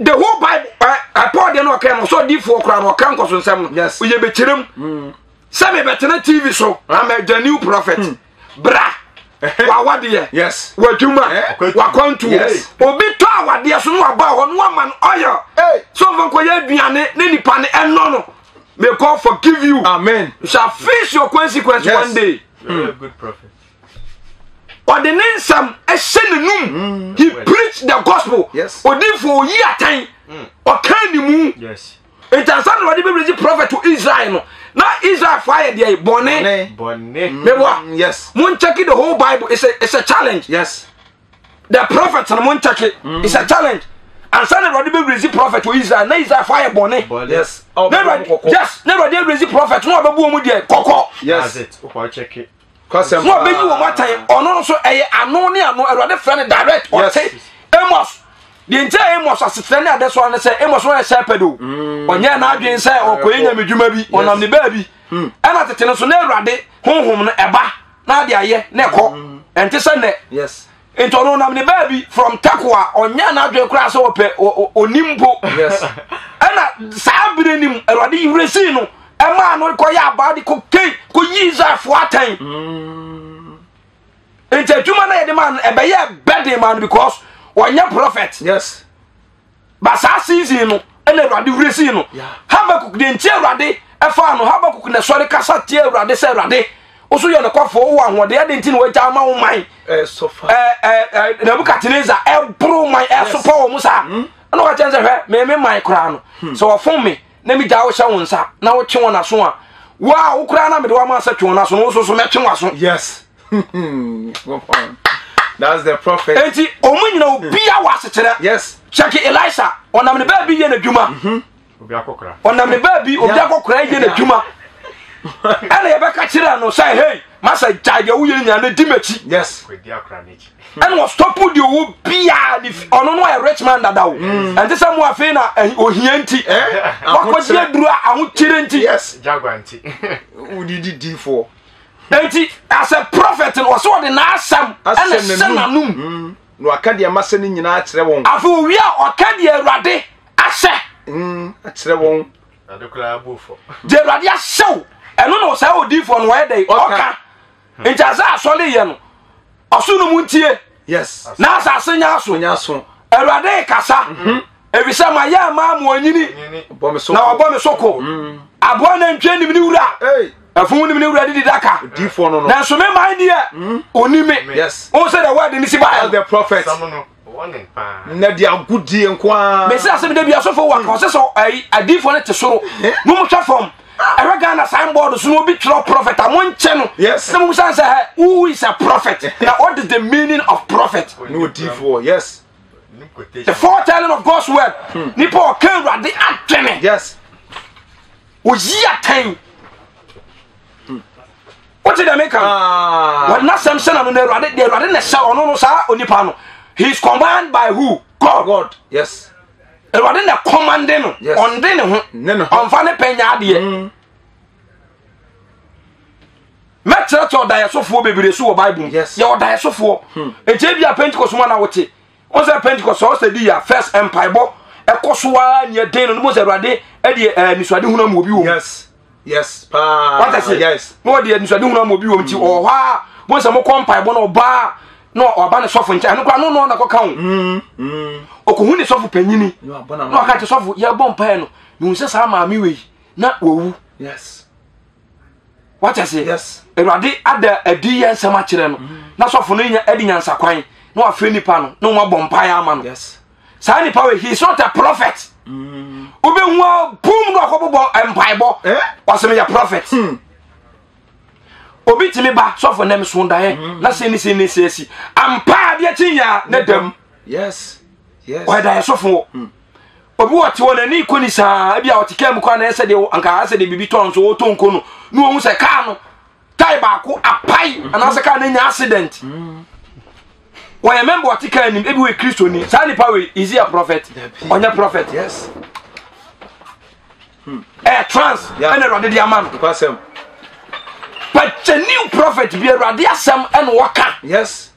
The whole Bible, uh, uh, Paul deɛ no ɔka no sɛ odiifoɔ koraa no ɔka nkɔso nsɛm no. Yes. Oyɛ bɛkyerɛ mu. Sɛ mebɛtena TV so, I'm a the new prophet. Hmm. Bra. Wawadeɛ. Yes. Wadwuma. Eh? Wakwantuo. Yes. Obi tɔ awadeɛ so no waba hɔ no wama no oil. Hey. So ɔmfa nkɔyɛ aduane ne nipa ne ɛnɔ no. May God forgive you. Amen. You shall face your consequence yes. one day. You're a good prophet. Ɔde ne nsɛm ɛhyɛ n'anum. Hmm. He preached the gospel. Yes. Odinfo oyi atɛn. Ɔka ne mu. Yes. Nti ansa na wɔde bɛbrɛgye prophet to Israel no, na Israel fo ayɛ deɛ bɔne. Bɔne. Meboa. Mm, yes. Mon check the whole Bible. It's a, it's a challenge. Yes. The prophet no mon check it. Mm. It's a challenge. Ansa na wɔde bɛbrɛgye prophet to Israel, na Israel fo ayɛ bɔne. Yes. Na Awurade yes, na Awurade abrɛgye prophet no ɔbɛbu wɔn deɛ kɔkɔ. Yes. That's it. Wokɔ check it. Kwasɛm na ɔbɛyi wɔn atɛn ɔno nso ɛyɛ ano ne ano awurade frɛ no direct ɔte amos deɛ nti a amos asetrɛ ne adɛsoa ne sɛ amos no yɛ shepherd o mm. ɔnyɛ n'adwene sɛ ɔkɔyɛ nyamedwuma bi ɔnam ne baabi mm. ɛna tete no so na awurade honhom no ɛba na ade ayɛ na ɛkɔ mm. ɛnte sɛ nnɛ nti ɔno ɔnam ne baabi from Tekoa ɔnyɛ n'adwene koraa sɛ ɔpɛ onim mpo ɛna saa bere nim awurade werɛ sii no ɛmaa no kɔyɛ abaa de kɔkei kɔyi Israelfoɔ atɛn mm. nti adwuma no yɛde maa no ɛbɛyɛ bɛden maa no because ɔnyɛ prophet yes Ba saa season no ɛna Awurade wura sii no. Habakuk deɛ nti Awurade ɛfaa no Habakuk na ɛsɔre kasa tie Awurade sɛ Awurade woso yɛ nokwafoɔ wowɔ ahoɔden ɛde nti na wagya ama wo man Nebukadnezar ɛboro man ɛsopɔ wɔ mu saa hmm. ɛna ɔka kyɛn sɛ hwɛ me me man koraa no hmm. sɛ wɔfom me na megya wo hyɛ wo nsa na wotwe wɔn aso a wo a wo koraa na mede wo ama sɛ twe wɔn aso no wo nso so mɛtwe w'aso yes. That's the prophet. Enti ɔmo nyina obia wɔ asekyerɛ. Yes. Check Elisha, ɔnam ne baabi yɛ n'adwuma. Mhm. Obi akɔkora. Ɔnam ne baabi obi akɔkora yɛ n'adwuma. Ɛna yɛbɛka kyerɛ no sɛ hey, masa gyae deɛ woyɛ no nyinaa na di m'akyi. Yes. Ɛna ɔstɔpo deɛ ɔwɔ biara ne fi ɔno no ɔyɛ rich man dada o. Mm. Ɛnte sɛ mo afei na ohia nti. Eh? Wakɔgye aduru a ahokyere nti. Yes. Jaguar nti. Wodidi difoɔ. Enti as a prophet no ɔsɛ ɔde n'asɛm ɛna hyɛ n'anum. Mm. Na waka deɛ masɛ no nyinaa akyerɛ wɔn. Afei owie a ɔka deɛ Awurade ahyɛ. Mm, akyerɛ wɔn. Deɛ Awurade ahyɛ wo ɛno na ɔsaa odiifoɔ no ɔyɛ dɛ ɔka. Nti asɛ asɔre yɛ no ɔso no mu ntie. Yes. Na asase nya aso. Nya aso. Awurade kasa. Mm-hmm. Efisɛ mayɛ ama mo anyini na wɔbɔ me so ko. Mm. Aboa nantwie nim ne wura. Ɛfun nim ne wura didi daka. Nanso me man deɛ mm. oni me. Yes. Wɔn sɛ the word ni si ba yɛ. The prophet. Na di agodie nko ara. Mesi asɛm de bi asɔfo wa kɔn sɛ sɛ ɛyi adiifoɔ no te soro. Mo mo hwɛ fam. Ɛhwɛ Ghana signboard so na obi twerɛ prophet a mo nkyɛ no. Yes. Na mo san sɛ who is a prophet? Na what is the meaning of prophet? Ne odiifoɔ yes. The foretelling of God's word. Hmm. Nipa ɔka awurade adwene. Yes. Oyi atɛn. Hmm. Wote dɛ meka no. Ah. Wɔde n'asɛm hyɛ n'ano na awurade deɛ awurade na ɛhyɛ ɔno no saa onipa no. He is commanded by who? God. God. Yes. Awurade na commande no. Yes. Ɔnde ne ho. Ne ne ho. Ɔnfa ne pɛ nyɛ adeɛ. Mm. Mɛkyerɛkyerɛ ɔdaeɛsofoɔ bebree so wɔ Bible mu. Yes. Yɛ ɔdaeɛsofoɔ. Hmm. Nti ebi a Pentecost mu na wote. Wɔn sɛ Pentecost sɛ ɔsɛ di ya first mpaebɔ ɛkɔ so ara nea den no no mo sɛ Awurade ɛde ɛɛ nisuade hunu ama obi wɔ mu. Yes. Yes. Paa. Wata se. Yes. Na ɔde nisuade hunu ama obi wɔ mu nti ɔwɔ hɔ a mo sɛ mo kɔ mpaebɔ na ɔbaa na ɔba ne sɔfo nkyɛn ɛno koraa no no na kɔka o. Mm. Mm. Ɔkɔhu ne sɔfo panyini. Na wabɔ na Na ɔka kyerɛ sɔfo yɛbɔ mpae no mehu sɛ saa maame wei na wawu. Yes. wate aseɛ yes awurade ada adi yɛ nsɛm akyerɛ no mm. na sɔfo no nya adi nyansa kwan na wafrɛ nipa no na wɔn abɔ mpaeɛ ama no yes saa nipa wei he is not a prophet mm. wobɛhu a boom no akɔbobɔ mpaebɔ eh? ɔsɛ meyɛ prophet mm. obi tumi ba sɔfo nɛm so daeɛ mm. na sɛ ne sɛ ne sɛ asi ampa adeɛ kye nyaa ne dam yes yes ɔyɛ daeɛsɔfoɔ mm. obi wɔ te hɔ n'ani kɔ ni saa ebi a ɔte kaa mu kɔ anaa ɛsɛ deɛ anka asɛ deɛ biribi tɔn so ɔtɔ nko no na wɔn sɛ kaa no tae baako apae mhm. anaasɛ kaa no anya accident mm. wɔyɛ mɛmba ɔte kaa anim ebi wɔ kristo ni saa nipa wei is he a prophet ɔnyɛ prophet yes hmm. ɛyɛ trans ɛna awurade de ama no but the new prophet bi awurade asɛm ɛna wɔka yes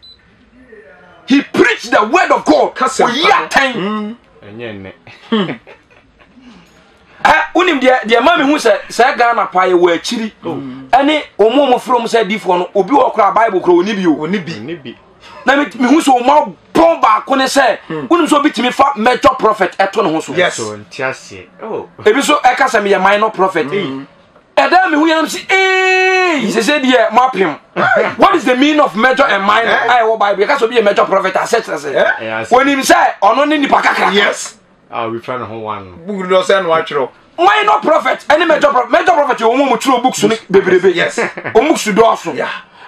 he preached the word of God oyi atɛn hmm. ɛnyɛ nnɛ ɛ wonim deɛ deɛ ma mehu sɛ sɛ Ghana pa yɛ wɔ akyiri oh. ɛne wɔn a wɔfrɛ wɔn sɛ adiifoɔ no obi wɔ koraa Bible koraa ɔni bi o ɔni bi na mehu sɛ wɔn abɔn baako ne sɛ hmm. wonim sɛ obi tumi fa major prophet ɛto ne ho so yes oh. ebi so ɛka sɛ meyɛ minor prophet mm. ɛdan mi hu yɛn si ee sese deɛ mo apem what is the meaning of major and minor eh? a ɛwɔ bible yɛ ka sɛ obi yɛ major prophet asɛ kyerɛ sɛ onim sɛ ɔno ne nipa kakra yes a obi fɛ ne ho one no bukuru dɔ sɛ no atwerɛ minor prophet ɛne major prophet major prophet yɛ wɔn a wɔtwerɛ books no bebrebe yes wɔn books dɔɔso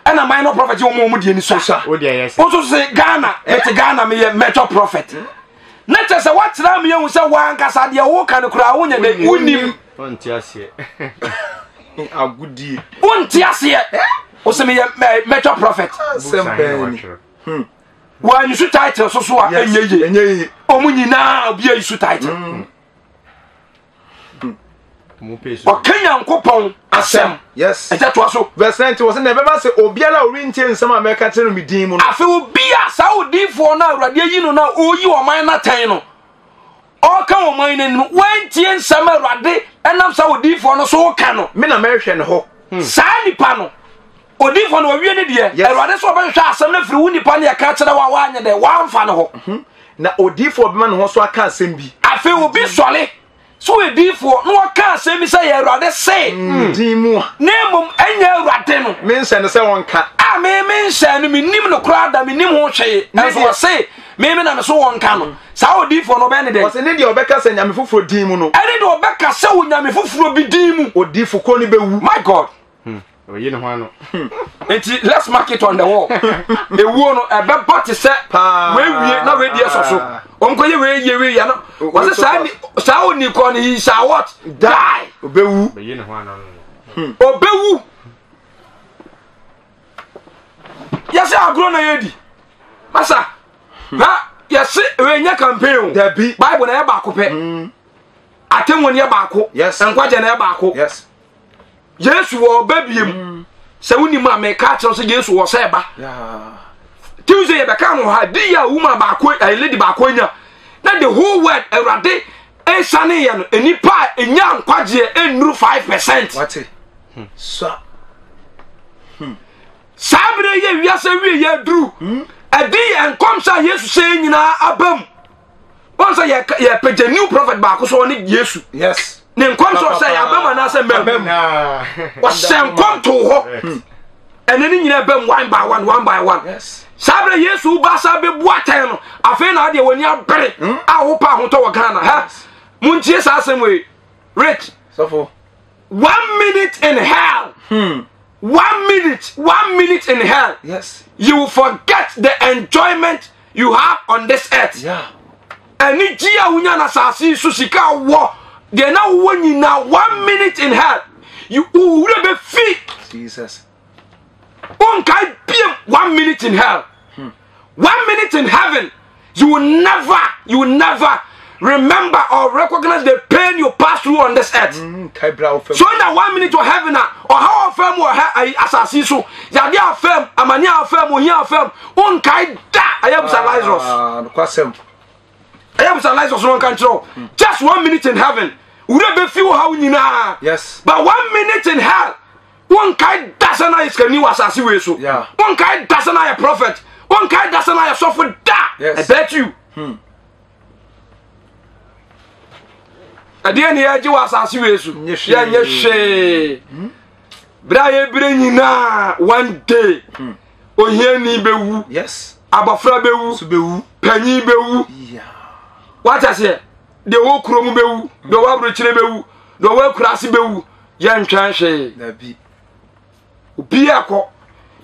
ɛna minor prophet yɛ wɔn a wɔn deɛ ni so o deɛ yɛ sɛ wɔn nso sɛ Ghana mete Ghana meyɛ major prophet na kyerɛ sɛ woakyerɛ me ahu sɛ woankasa deɛ woka no koraa wonyɛ dɛ wonim wonte aseɛ agodie wonte aseɛ wo sɛ meyɛ major prophet hmm. wɔanyi so title so so a ɛnyɛ yie ɔmo nyinaa obi ayi so title hmm. Ɔka Nyankopɔn asɛm. Yes. Ɛkyɛ toa so. Verse 19 wɔ sɛ na ɛbɛba sɛ obiara a ɔrentie nsɛm a mɛka kyerɛ no me din mu no. Afei obi a saa odiyifoɔ no a Awurade ayi no na ɔreyi ɔman no atɛn no, ɔreka ɔman no anim, wantie nsɛm a Awurade ɛnam saa odiyifoɔ no so reka no. Me na mɛhwɛ ne hɔ. Hmm. Saa nipa no, odiyifoɔ no wawie ne deɛ, Yes. Awurade sɛ ɔbɛhwehwɛ asɛm no afiri wo nipa no yɛka kyerɛ wo a woanyɛ dɛ, woamfa ne hɔ. Mhm. Na odiyifoɔ bɛma ne ho so aka asɛm bi. Afei obi sɔre sɛ ɔyɛ diyifoɔ na ɔka asɛm bi sɛ yɛ Awurade se. Mm. Din mu a. Na mmom ɛnyɛ Awurade no. Menhyɛ no sɛ ɔnka. A me menhyɛ no, mennim no koraa da, mennim ho hwee. Nanso ɔse me me na me so wɔnka no. Saa odiyifoɔ no ɔbɛyɛ ne dɛn? Ɔse ne deɛ ɔbɛka sɛ nyame foforɔ din mu no. Ɛne deɛ ɔbɛka sɛ onyame foforɔ bi din mu. Odiyifo korɔ no bɛwu. My God. Oyi ne ho ano. Nti let's mark it on the wall. Ewuo no ɛbɛba te sɛ wewie na wedeɛ sɔ so. Ɔnkɔyɛ wei yɛ wei yɛ no. Wɔsɛ saa ni saa oni kɔ no he shall what? Die. Obewu. Oyi ne ho ano no. Obewu. Yɛsɛ agorɔ na yɛdi. Masa. Na yɛse wei nyɛ campaign o. Dabi. Bible na yɛ baako pɛ. Atemmu no yɛ baako. Yes. Nkwagye no yɛ baako. Yes. Yesu wɔ ɔba biem. Mm. Sɛ wonim a meka akyerɛ sɛ Yesu wɔ sɛ ɛba. Tuesday yɛbɛka no ha di yɛ woman baako ɛyɛ lady baako anya. Na the whole world awurade ɛsane yɛ no nnipa a ɛnya nkwagyeɛ ɛnnuru 5%. Wate. Sa. Saa bere yɛ wiase wie yɛ duru. Ɛdi yɛ nkɔmhyɛ a Yesu hyɛ nyinaa aba mu. Wɔn sɛ yɛ yɛpagya new prophet baako so ɔne Yesu. Yes. Ne nkɔm sɛ ɔsɛ yɛ abam anaasɛ mmam. Ɔhyɛ nkɔm too hɔ. Hmm. Ɛnɛ ne nyinaa bam one by one one by one. Yes. Saa bere Yesu ba saa bɛbu atɛn no afei na adeɛ w'ani abere hmm. a wopɛ ahotɔ wɔ Ghana ha. Montie saa asɛm wei. Rich. Sɔfo. One minute in hell. Hmm. 1 minute, 1 minute in hell. Yes. You will forget the enjoyment you have on this earth. Yeah. Anigye a wonya na asase yi so sika wɔ deɛ na wowɔ nyinaa 1 minute in hell. You wura bɛ fi. Jesus. Wonkae biem 1 minute in hell. 1 minute in heaven. You will never remember or recognize the pain you pass through on this earth. So in that 1 minute to heaven, or how firm or asase so, yade afam, amani afam, ohia afam, wonkae da. I am Lazarus. Ah, I am Lazarus one control. Just 1 minute in heaven. Wura be fi wo ha nyinaa. Yes. But 1 minute in hell, wonkae da sɛ na yɛ sikani wɔ asase wei so. Yeah. Wonkae da sɛ na yɛ prophet. Wonkae da sɛ na yɛ sɔfo da. Yes. I bet you. Ɛdeɛ ne yɛgye wɔ asase wei so. Nyɛ hwee. Yɛnyɛ hwee. Berɛ a yɛbrɛ nyinaa one day ohiani bɛwu, Yes. abɔfra bɛwu, So bɛwu. panyin bɛwu. Yeah. Wate aseɛ? Deɛ ɔwɔ kurom bɛwu, deɛ ɔwɔ aburokyire bɛwu, deɛ ɔwɔ akuraase bɛwu. Yɛntwɛn hwee. Dabi. Obiara kɔ.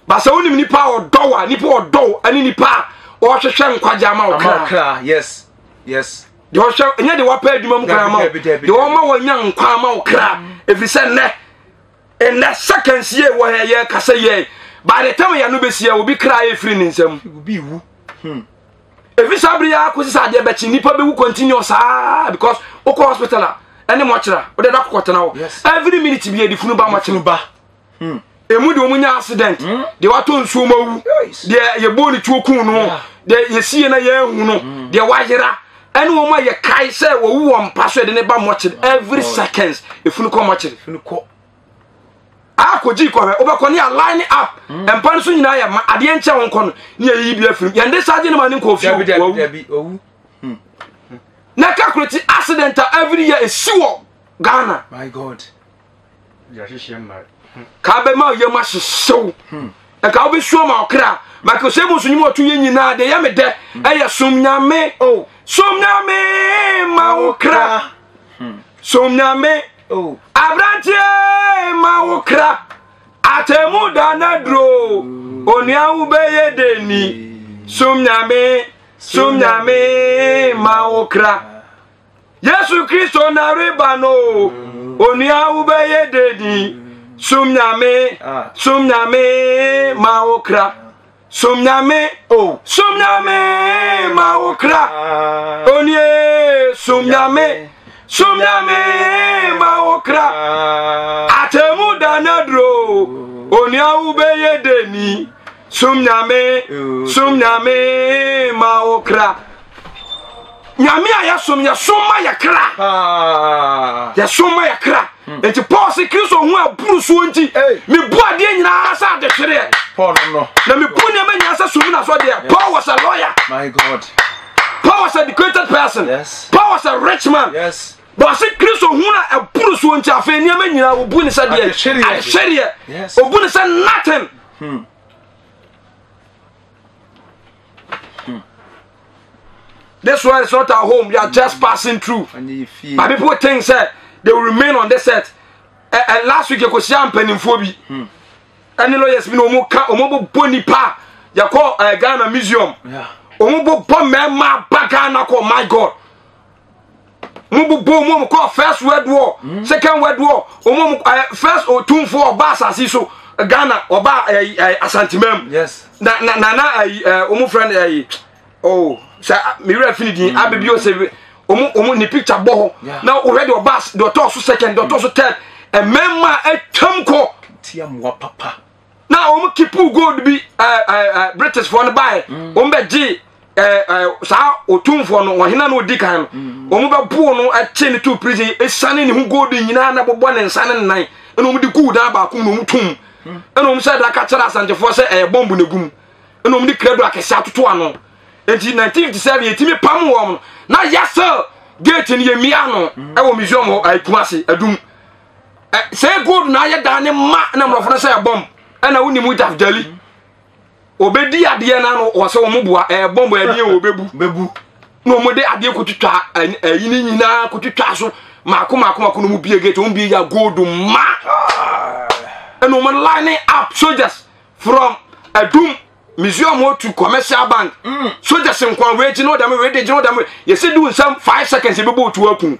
Basa wonim nipa a ɔdɔ wo a, nipa a ɔdɔ wo ne nipa a ɔhwehwɛ nkwagye ama wo Ama kra. kra. Yes. Yes. Deɛ ɔhwɛ nyɛ deɛ wapɛ adwuma mu kwan ama wo. Dabi, dabi, dabi, Deɛ ɔma wɔnya nkwa ama wo kra. Ɛfiri sɛ nnɛ, nnɛ seconds yie wɔ yɛ yɛ kasa yɛ. By the time yɛn no bɛsi yɛ, obi kra efiri ne nsam. Obi wu. Efi saa bere yi akɔsi sɛ adeɛ bɛkye nipa bɛwu continue saa because wokɔ hospital a ɛne mɔkyerɛ wode da kɔkɔtena hɔ. Yes. Every minute bi yɛde funu ba mɔkyerɛ. Funu ba. Emu deɛ wɔn nya accident, deɛ watɔ nsuo mu awu, Yes. deɛ yɛbɔ ne tuo kun no, Yeah. deɛ yɛsie na yɛahu no, deɛ wayera, ɛne wɔn a yɛkae sɛ wɔwu wɔ mpa so yɛde ne ba mɔkyere every seconds efunu kɔ mɔkyere. Funu kɔ. Akɔgyi kɔhwɛ wobɛkɔ ne line up mpa no so nyinaa yɛ ma adeɛ nkyɛn wɔn kɔ no ne yɛyiyi bi afiri mu yɛn de saa gye ne ma ne nkɔ fie Dabi dabi wawu. dabi. Owu. Na calculate accident a every year esi wɔ Ghana. My God. Ka bɛma yam ahyehyew nka wobɛsuo ma ɔkra Michael Sebo so nwom ɔto yɛ nyinaa deɛ yɛ me dɛ ɛyɛ som nyame Oh. som nyame ma wo kra som nyame Oh. aberanteɛ ma wo kra atɛmu da na duro onua wo bɛyɛ deni som nyame som nyame ma wo kra Yesu Kristo na reba no onua wo bɛyɛ deni som nyame som nyame ma wo kra som nyame Oh. som nyame ma wo kra onie som nyame som nyame ma wo kra atemu da na duro onua wo bɛyɛ deni som nyame som nyame ma wo kra nyame a yɛsom yɛsom ma yɛ kra Ah. yɛsom ma yɛ kra nti Paul se Kristo ho aburu soɔ nti Hey. mebu adeɛ nyinaa sɛ adehwereɛ Paul no. na mebu nneɛma nyinaa sɛ sum na so deɛ Paul was a lawyer. My God. Paul was a educated person. Yes. Paul was a rich man. Yes. But ɔse Kristo ho na aburu soɔ nti afei nneɛma nyinaa obu ne sɛ deɛ Adehwereɛ. adehwereɛ Yes. obu ne sɛ nothing. This world is not our home. We are just passing through. Ɔnyɛ yɛ fie. But people think say they will remain on this earth. Last week, yɛkɔhyia mpanimfoɔ bi. Ɛne lawyers bi na wɔn ka wɔn bobɔ nipa yɛkɔ ɛɛ eh, Ghana museum wɔn bobɔ mmarima ba Ghana kɔ my God wɔn bobɔ wɔn kɔ first world war mm. second world war wɔn ɛɛ eh, first otumfo ɔba asase so Ghana ɔba ɛɛ ɛɛ Asantemam na na na na ɛɛ ɛɛ wɔn fɛn ɛɛ oh sɛ mi wura fi ne din mm. abebi ose wɔn wɔn ne picture bɔ hɔ na wɔhwɛ deɛ ɔba deɛ ɔtɔ so second deɛ ɔtɔ so third mmarima atwam kɔ. Tia mmoa papa. Na wɔn kipu gold bi ɛɛ ɛɛ British foɔ no baeɛ mm. wɔn bɛ gye ɛɛ ɛɛ saa otumfoɔ no ɔhene na odi kan no mm. wɔn bɛ bo no ɛkye ne to prison esane ne ho gold nyinaa na bobɔ ne nsa ne ne nan ɛna wɔn de guu dan baako mu na wɔn tum mm. ɛna wɔn sɛ ɛda kakyere asantefoɔ sɛ ɛyɛ bɔmbu na egum ɛna wɔn de krado akɛse atoto ano nti 1957 yɛtumi pam wɔn no na yɛsɛ gate no yɛmia no ɛwɔ museum hɔ ɛyɛ Kumasi adum sɛ gold na ayɛ dan ne ma na mmorɔfo no sɛ ɛbɔm ɛna wonim daf jali obɛdi adeɛ no ano wɔ sɛ wɔn boa ɛbɔm ɛdeɛ wɔ bɛbu bɛbu na wɔn de adeɛ kotwitwa ɛyi ne nyinaa kotwitwa so mako mako mako na wɔn bie gate wɔn bie ya gold ma ɛna wɔn line up soldiers from adum museum hɔ to commercial bank mm. soldiers nkwa wei gyina ɔdam wei de gyina ɔdam yɛsɛ du nsɛm five seconds ebi bɔ otu akun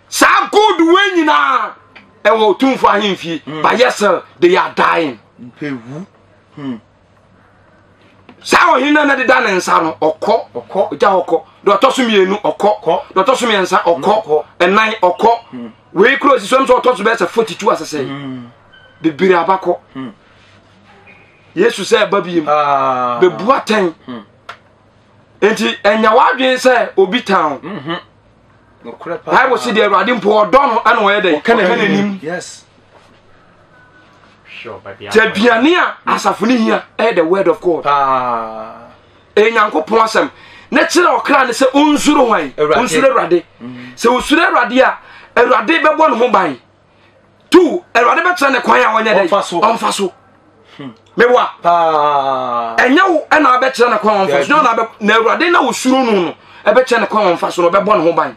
saa gold wei nyinaa ɛwɔ otumfo ahemfie mm. but yes sir they are dying. mpewu. Hmm. saa ɔhene no na deda ne nsa no ɔkɔ ɔgya hɔ kɔ deɛ ɔtɔ so mmienu ɔkɔ deɛ ɔtɔ so mmiɛnsa ɔkɔ ɛnan ɔkɔ hmm. wei kuro si so ɛm sɛ ɔtɔ so bɛyɛ sɛ 42 asesɛ hmm. bebree abakɔ hmm. Yesu sɛ ɛba biem ah. bɛbu atɛn hmm. nti ɛnya w'adwene sɛ obi tan mhm. Bible sɛ deɛ Awurade mpo ɔdɔ no ɛna ɔyɛ dɛ ɔka n'anim nti aduane a asafo no hia ɛyɛ the word of God ɛyɛ Nyankopɔn asɛm na kyerɛ ɔkra ne sɛ ɔnsuro hwan ɔnsuro Awurade mm. sɛ ɔsuro Awurade a Awurade bɛbɔ ne ho ban tu awurade bɛkyerɛ ne kwan a ɔnyɛ dɛ ɔmfa so hmm. mewa ɛnyɛ wo ɛna abɛkyerɛ ne kwan ɔmfa so na na awurade na osuro no no ɛbɛkyerɛ ne kwan ɔmfa so na ɔbɛbɔ ne ho ban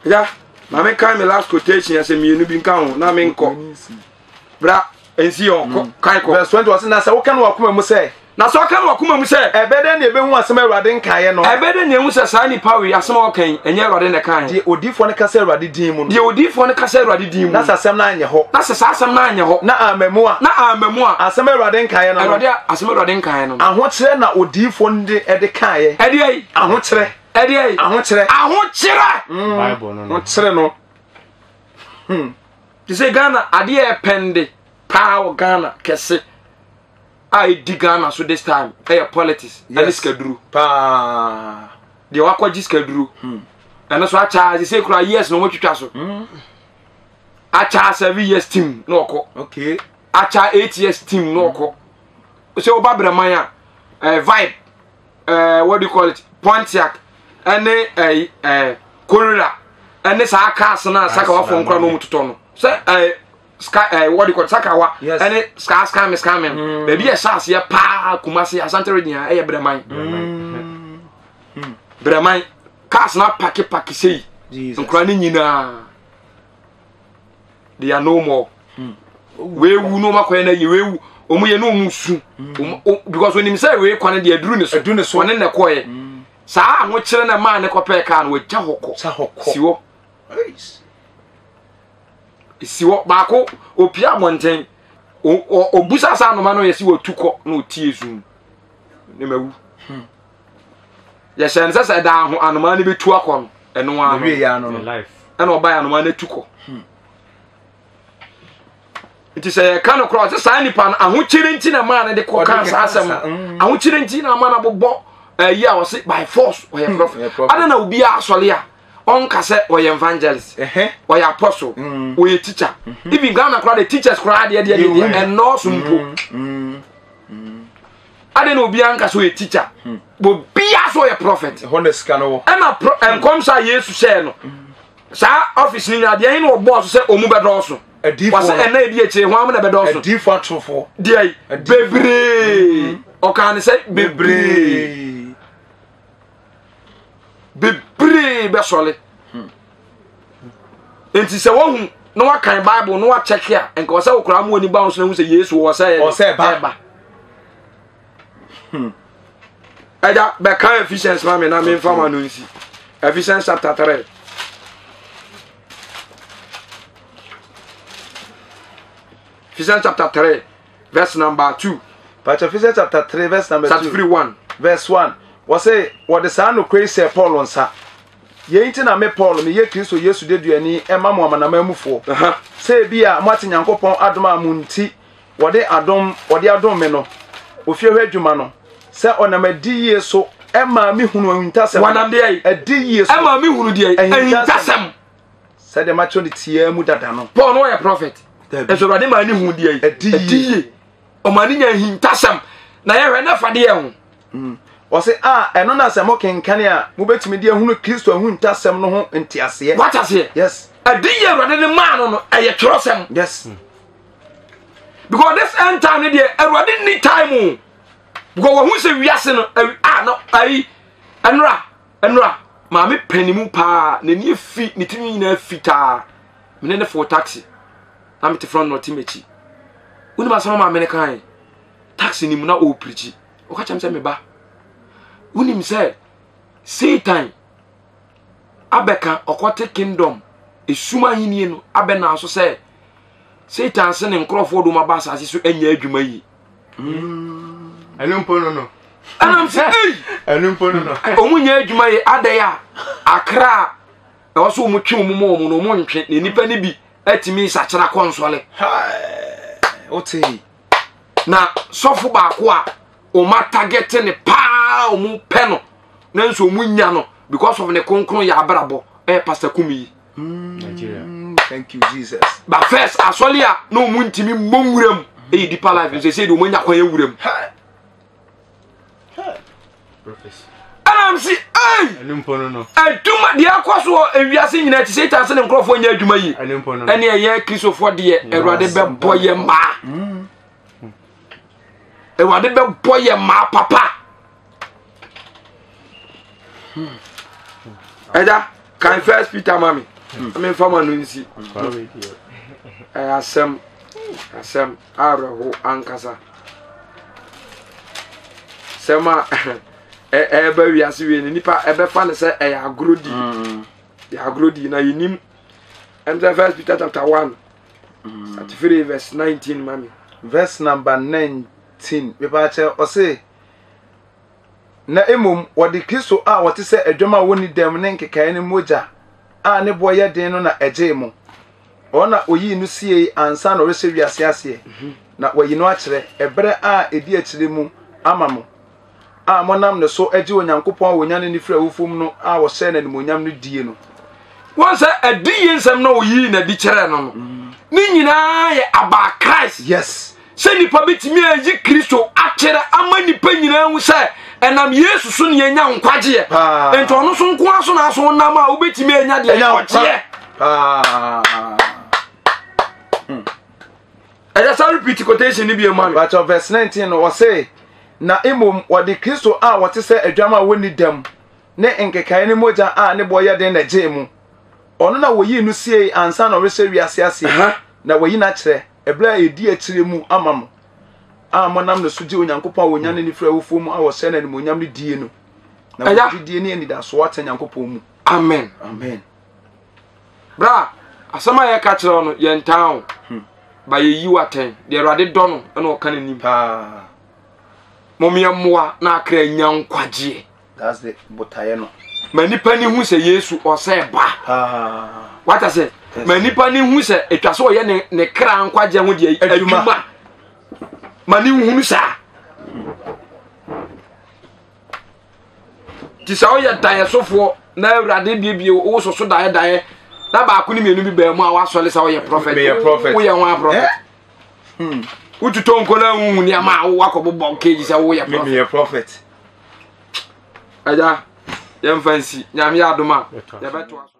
ya maame kan mi last quotation ɛsɛ mmienu bi nka ho na mi nkɔ bra nsi yɛ ɔkɔ mm. kan kɔ. Verse 20 ɔsɛ na sɛ woka no wakoma mu sɛ. Na sɛ ɔka no wakoma mu sɛ. Ɛbɛ dɛ na ebehu asɛm Awurade nkaeɛ no. Ɛbɛ dɛ na ehu sɛ saa nipa wei asɛm a ɔka yi ɛnyɛ Awurade na ɛkaeɛ. Deɛ odiifoɔ no kasa Awurade din mu no. Deɛ odiifoɔ no kasa Awurade din mu. Na sɛ asɛm no anyɛ hɔ. Na sɛ saa asɛm no anyɛ hɔ. Na amma mu a. Na amma mu a. Asɛm Awurade nkaeɛ no. Awurade asɛm Awurade nkaeɛ no. Ahokyerɛ na odiifoɔ no de ɛde kaeɛ. Ɛdeɛ yi. Ahokyerɛ. Ɛdeɛ yi. Ahokyerɛ. Ahokyerɛ. Mm. Bible no. Ahokyerɛ no. Hmm. Te sɛ Ghana adeɛ a ɛpɛnde paa wɔ Ghana kɛse a ɛdi Ghana so this time ɛyɛ politics ɛne sikaduro paa deɛ wakɔgye sikaduro hmm. ɛno so akyɛ sɛ kura years na wɔtwitwa so hmm. akyɛ 7 years team na ɔkɔ okay akyɛ 8 years team na ɔkɔ sɛ ɔba brɛman a eh, vibe eh, what do you call it Pontiac ɛne eh, eh, Corolla ɛne saa cars no a sakawafo nkora no ɔmu totɔ no sɛ eh, ska eh, what do you call it sakawa ɛne ska scam scam no mm. baabi yɛ hyɛ aseɛ paa Kumasi Asante region a ɛyɛ Brɛman mm. mm. Brɛman cars no apake pake sei nkora no nyinaa they are no more hmm. weewu na wɔn akɔyɛ na yɛ weewu wɔn yɛ na wɔn su hmm. because onim sɛ wei kwan deɛ aduru ne so aduru ne so wɔne na ɛkɔɛ hmm. saa ahokyerɛ na maa ne kɔpɛɛ kaa no wɔagya hɔ kɔ si hɔ si hɔ baako opia abɔnten obusa saa anoma no yɛ si wɔtu kɔ na otie zoom ne ma wu yɛhyɛ no sɛ sɛ ɛda ho anomaa no bɛtu akɔ no ɛno ara no ɛna ɔbaeɛ anomaa no atu kɔ hmm. nti sɛ yɛka no koraa ɔsɛ saa nipa no ahokyere nti na maa no de kɔ kaa saa asɛm no mm. ahokyere nti na ama no abobɔ ayi a ɔse by force ɔyɛ hmm, prophet ada na obiara asɔre a ɔnka sɛ ɔyɛ evangelist ɔyɛ apostle mm. ɔyɛ teacher mm-hmm. even Ghana koraa de teachers koraa deɛ deɛ deɛ ɛnɔɔso mpo mm. adɛn na obiara nka sɛ ɔyɛ teacher hmm. obiara sɛ ɔyɛ prophet ɛhɔ na sika no wɔ ɛna nkɔmhyɛ a yesu hyɛɛ no saa ɔfis no nyinaa deɛ ɛhe na ɔbɔɔ so sɛ ɔmu bɛdɔɔso wɔsɛ ɛna ɛdi akyire ho am na bɛdɔɔso adiifo atorofoɔ deɛ yi bebree hmm. ɔkaa ne sɛ bebree bebree bɛsɔle hmm. nti sɛ wohu na wakan Bible na wakyɛke a, nka ɔsɛ wokora mu ani ba wo so na hu sɛ Yesu wɔ sɛ ɔsɛ ba. Ɛgya bɛka Ephesians ma me na memfa ma no nsi. Ephesians chapter 3. Ephesians chapter 3 verse number 2. But Ephesians chapter 3 verse number 2. 3 1. Verse 1. Wɔsɛ wɔde saa nokorɛ yi hyɛɛ Paul nsa. Yei nti na me Paul meyɛ Kristo Yesu deduani ɛma mo amanaman mufoɔ. Sɛ ebi a moate Nyankopɔn adom a mo nti wɔde adom wɔde adom me no ofiehwɛ adwuma no sɛ ɔnam adiyie so ɛmaa me hunu ahintasɛm. Wɔnam deɛ yi. Adiyie so. Ɛmaa me hunu deɛ yi. Ahintasɛm. Sɛdeɛ makyerɛ no tiaa mu dada no. Paul no ɔyɛ prophet. Nso Awurade maa ne hu deɛ yi. Adiyie. Ɔmaa ne nya ahintasɛm. Na yɛhwɛ na fa deɛ ho. Ɔse a ɛno na sɛ mokenkane a mobɛtumi de ahunu Kristo ahintasɛm no ho nteaseɛ. Wate aseɛ? Yes. Adiyie Awurade ne maa no no ɛyɛ twerɛsɛm. Yes. Because this end time ne deɛ Awurade ni time o. Because wɔhu sɛ wiase no a no ayi ɛnora Ɛnora, maame pɛ ne mu paa, n'ani afi, ne tirinwi nyinaa fitaa. Me ne ne foo taxi, na mete front na ɔte m'akyi. Wonim asɛm a maame no kae? Taxi no mu na ɔreprikyi. Ɔka kyerɛ me sɛ, me ba, wonim sɛ Satan abɛka ɔkɔte kingdom, esum ahenni no abɛna so sɛ Satan se ne nkurɔfoɔ dom aba asase so nyɛ adwuma yi. Ɛno mpo no no. Ɛnam sɛ ei. Ɛno mpo no no. Wɔn nyɛ adwuma yi adɛn a akra a ɛwɔ so wɔn twe wɔn mu wɔn no wɔn ntwe na nipa no bi atumi nsakyera kɔ nsɔle. Wote. Na sɔfo baako a wɔn atagɛte ne paa wɔn pɛ no nanso wɔn nya no because of ne kronkron yɛ abrabɔ ɛyɛ Pastor Kumi yi. Mm, thank you Jesus. But first asɔle a na wɔn ntumi mmɔ nwura mu ɛyɛ deeper life nso ɛsɛ de wɔn anya kwan awura mu. Ɛna m si ei adwuma deɛ akɔ so wɔ ewiase nyinaa ti Satan sɛ ne nkurɔfoɔ nyɛ adwuma yi ɛne ɛyɛ kristofoɔ deɛ awurade bɛbɔ yɛ mmaa mm. awurade bɛbɔ yɛ mmaa papa. Ɛda kan first Peter ma me memfa ma no nsi ɛyɛ asɛm asɛm awerɛho ankasa sɛm a ɛɛba wiase wie no nipa ɛbɛfa no sɛ ɛyɛ agorɔ di mm. yɛ agorɔ di na yɛnim ɛm sɛ first Peter chapter 1 33 verse 19 ma me verse number 19 mepa kyɛ ɔse Na mmom wɔde Kristo a ɔte sɛ adwammaa a onni dɛm ne nkekae no mogya a ne boɔ yɛ den no na ɛgyee mo. Ɔno na oyii no siei ansa na ɔrehyɛ wiase aseɛ, na wayi no akyerɛ, ɛberɛ a ɛdi akyire mu ama mo, a monam ne so gye Onyankopɔn a ɔnyanee no firii awufoɔ mu no a wɔhyɛɛ no animuonyam no die no. Wɔn sɛ adiyie nsɛm na oyii n'adi kyerɛɛ no no, ne nyinaa yɛ about Christ. Yes. Sɛ nipa betumi ayi Kristo akyerɛ ama nipa nyinaa hu sɛ ɛnam Yesu so ne yɛnya nkwagyeɛ. Nti ɔno so nko ara so na aso nam a wobɛtumi anya deɛ ɔgyeɛ. Hmm. Ɛyɛ sɛ repeat quotation ni bi emu ami. But verse 19 no ɔse na mmom wɔde Kristo a wɔte sɛ adwam a wɔnni dɛm ne nkekae ne mogya a ne boɔ yɛ den na ɛgyee mu. Ɔno na wɔyii no siei ansa na ɔrehyɛ wiase aseɛ, na wɔayi no akyerɛ ɛberɛ a ɛdi akyire mu ama mo, a monam ne so gye Onyankopɔn a wɔnyane no firi awufoɔ mu a wɔhyɛ no animuonyam no die no, na mo gyidie ne anidasoɔ atena Nyankopɔn mu. Amen. Amen. Bra, asɛm a yɛka kyerɛ wo no, yɛntaa wo. Hmm. Ba yɛyi wo atɛn. Deɛ Awurade dɔ no, ɛna ɔka n'anim. Paa. Mom yɛmmoa na akra nya nkwagyeɛ. That's the botaeɛ no. Ma nipa ni hu sɛ Yesu ɔsɛ ba. Wata sɛ ma nipa ni hu sɛ atwa sɛ ɔyɛ ne ne kra nkwagye ho deɛ adwuma. Ma ne nhunu saa. Ti sɛ ɔyɛ daeɛsofoɔ na awurade biebie wo soso daeɛ daeɛ na baako ne mmienu bi bɛn mu a wasɔre sɛ ɔyɛ prɔfɛt. Woyɛ ho aprɔfɛt. Eh? Hmm. Wotutɔ nko na wohu nneɛma a wowakɔbobɔ keegi sɛ woyɛ prɔfɛt. Agya, yɛmfa nsi. Nyame yɛ adom a, yɛbɛtoa so.